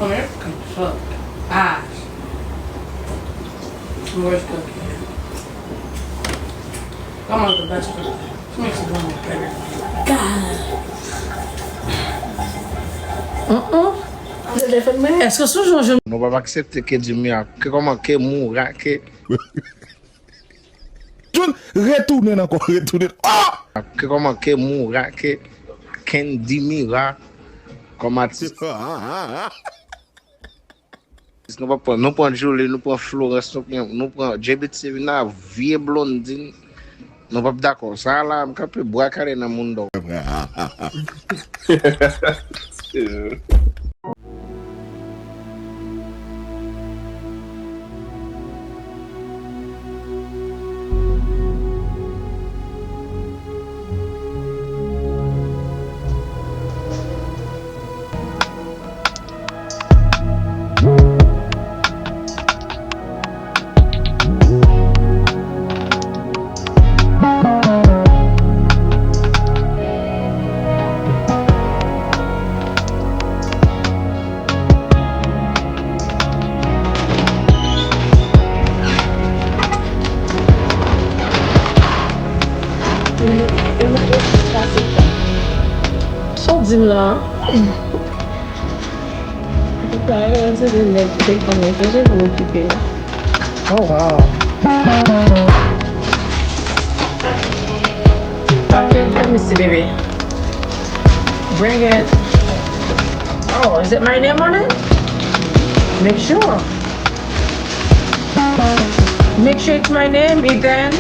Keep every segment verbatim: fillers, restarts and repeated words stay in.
American fuck ass. Worst cookie. Come on, the best cookie. Makes it one better. God. Mm-mm. Èske sou jan je Nou p ap aksepte ke Dimira, ke kòman, ke Moura, ke Jwenn, retounen ankò, retounen. Ah! Ke kòman, ke Moura, ke Candy Mira kòm atis. Nou pa pran, nou pran Julie, nou pran Florence, nou pran, nou pran J B T Sevina, vye Blondine. Nou p ap dakò. Sa a la, m kanpe bwa kale nan moun dò. Sa w di m la? Antouka, yo se de nèg ki te konn reflechi pou okipe yo. Oh, wow. Let me see, baby. Bring it. Oh, is it my name on it? Make sure. Make sure it's my name, Ethan.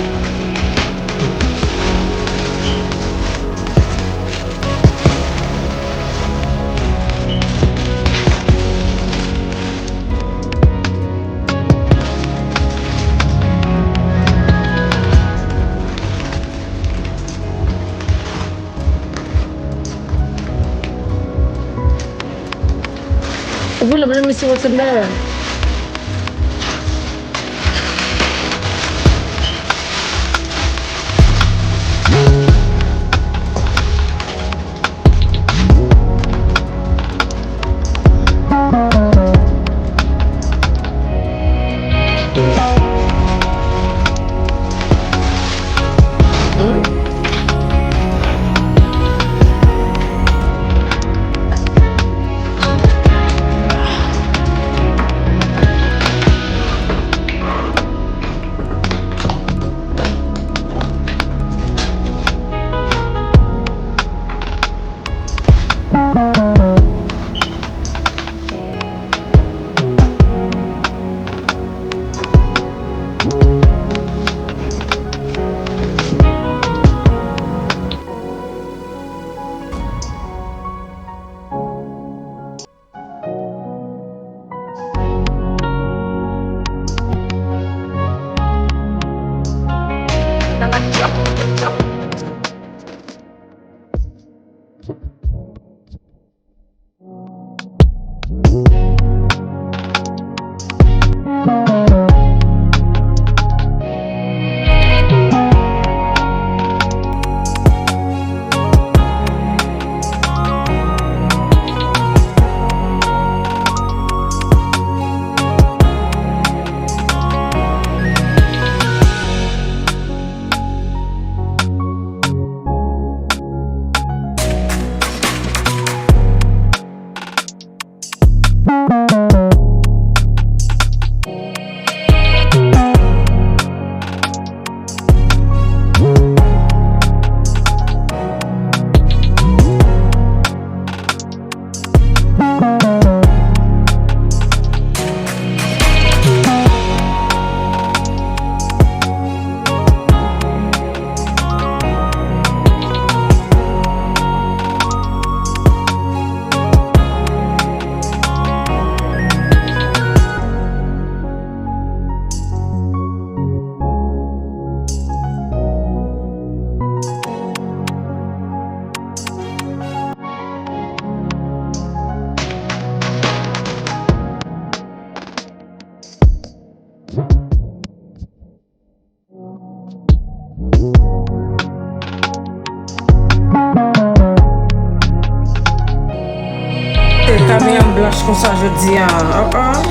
Ouvri l, let me see what's in there. Lavi an blanch konsa jodi a. Ah, ah.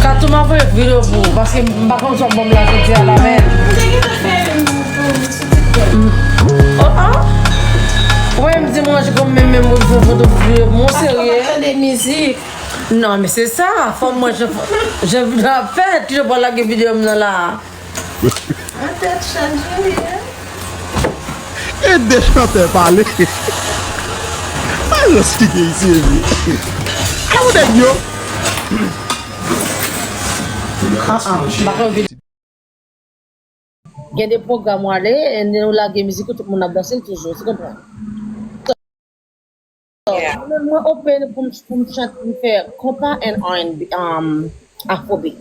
Katou, m ap voye videyo pou ou, paske m pa konn sa w ban m la jodi a la, men. Oh, ah. Ou pa menm di m ranje kòm menm, menm ou fè foto videyo pou mwen, serye? Tande mizik. Non, men se sa, fò m manje, jan videyo ap fèt, ki jan pou lage videyo m nan la. An tèt chaje, wi, hein? E de chantè pale. A Roski gen isi epi. A ou nèg yo? Ah, ah, m pa konn videyo. Gen de pwogram w ale, and then ou lage mizik ou, tout moun ap danse l toujou, ou konprann? So, yeah, mwen open pou m, pou m chante, pou m fè konpa and R and B, um, Afrobeat.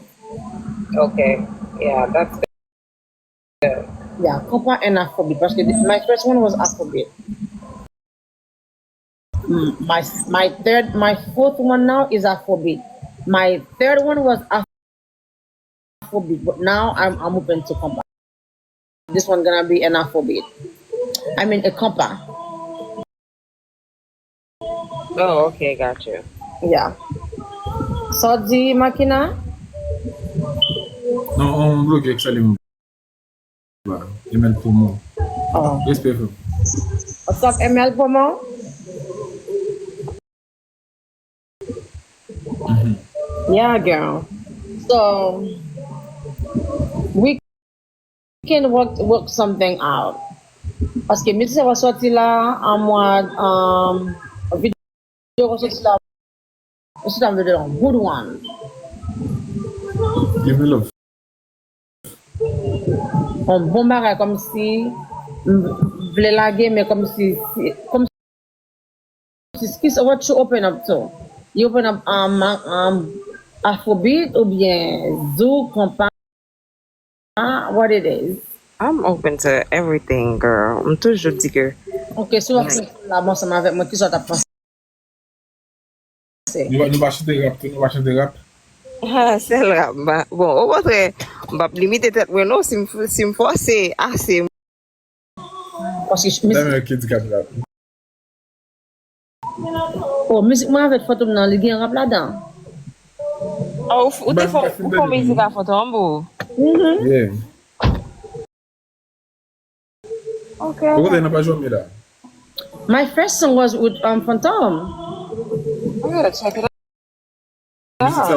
Okay, yeah, that's good. Yeah, konpa and Afrobeat, paske the, my first one was Afrobeat. Mm, my, my third, my fourth one now is Afrobeat. My third one was Afrobeat, but now I'm, I'm open to compa. This one gonna be an Afrobeat. I mean, a compa. Oh, okay, got you. Yeah. Sa w di, Makina? Non, on bloke ek Salim. Emel Pomo. Oh. Respè, frè. What's up, Emel Pomo? Mhm. Yeah, girl. So, we can work, work something out. Paske mizik sa va sòti la, an mwa, um, videyo va sòti la. Mwen sot anvi de yon good one. Give me love. Yon bon bagay, kòmsi m vle lage, men kòmsi, si, kòmsi, ki sa, what you open up to? You open up, um, um, Afrobeat oubyen zouk, konpa? Ah, what it is? I'm open to everything, girl. M toujou di ke. Ok, si w ap fè la, bon, ansanm avèk mwen, kisa w t ap panse? Nou pa, nou pa chante rap tou, nou pa chante rap? Ah, sèl rap. M pa, bon, okontrè, m p ap limite tèt mwen, non, si m, si m fòse ase. Paske mizik. Dèmen ki di k ap rap. Oh, mizik mwen avèk Fantom nan, li gen rap ladan. Oh, ou, ou te fè, ou fè mizik a Fantom pou ou? Mhm. Yeah. Ok. Ou kote nan paj ou la? My first song was with, um, Fantom. I gotta check it out. Mizik sa